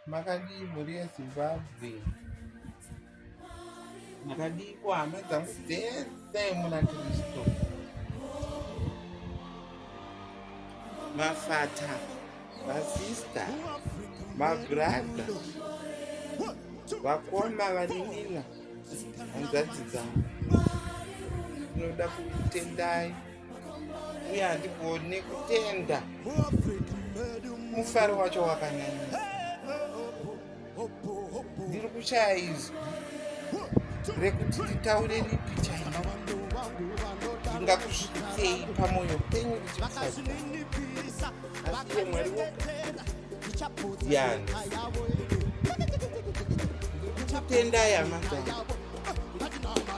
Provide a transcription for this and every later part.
Makadii mhuri yeZimbabwe? Makadii kuhama dzangu dzese muna Kristu? Mafata, masista, mabhuradha, vakoma, vanin'ina, hanzvadzi dzangu, ndinoda kukutendai uye handigoni kutenda mufaro wacho wakanyanyisa ndiri kushaya izwi rekuti titaure ripi chairo ndingakusvitsei pamwoyo penyu richikufadza asi iye mwari woga ndiani ndiri kukutendai hama dzangu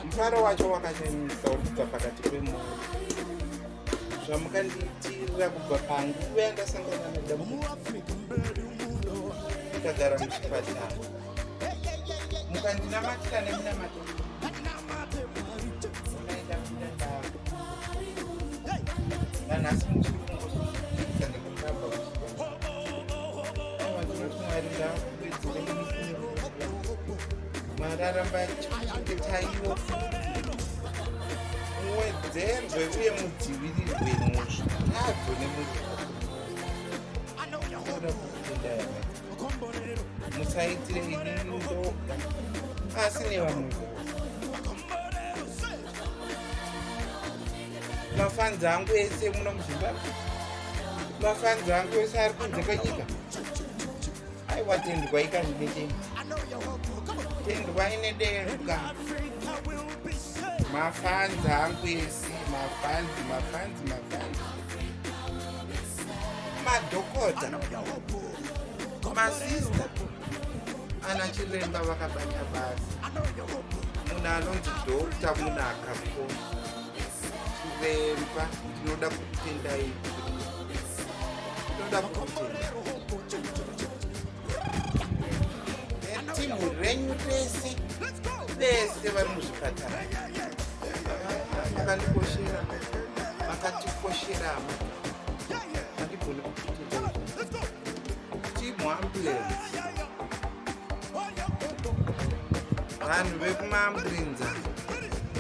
mufaro wacho wakanyanyisa uri kubva pakati pemwoyo zvamukandiitira kubva panguva yandasangana nedambudziko ndikagara muchipatara mukandinamatira neminamato unaida kuda ndavo nanhasi muchiri kungozviita nekutamba muchipatara aiwa ndinoti mwari ngakuwedzere Mwari aramba achikuchengetaiwo muwedzerwe uye mudzivirirwe muzvitadzo nemuzvitadzo. Musaitire inini ndoga asi nevamwe mafanzi angu ese muno muzimbabwe mafanzi angu ese ari kunze kwenyika aiwa tendwai kani nedenga tendwai nedenga mafanzi angu ese mafanzi mafanzi mafanzi madhokota masista ana chiremba vakabata basa munhu anonzi dhokta munhu akakona chiremba ndinoda kutendai ndinoda kutenda netimu renyu rese vese vari muzvipatara makandikoshera makatikoshera handigoni kukutendai timu ambulance vanhu vekumaambulenza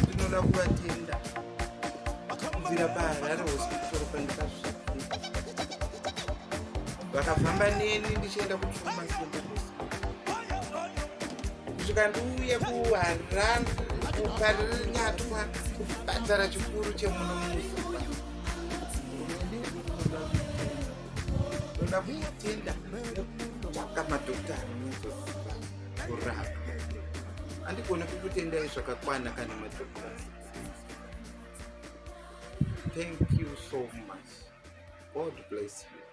ndinoda kuvatenda kubvira paharare hospital pandikasvika vakafamba neni ndichienda kutrauma center kusvika ndiuye kuharare kuparirenyatwa kuchipatara chikuru chemuno muzimbabwe ndoda kutenda nekutsvaka madhokta anonyatsoziva kurapa handigone kukutendai zvakakwana kana madhokta thank you so much god bless you.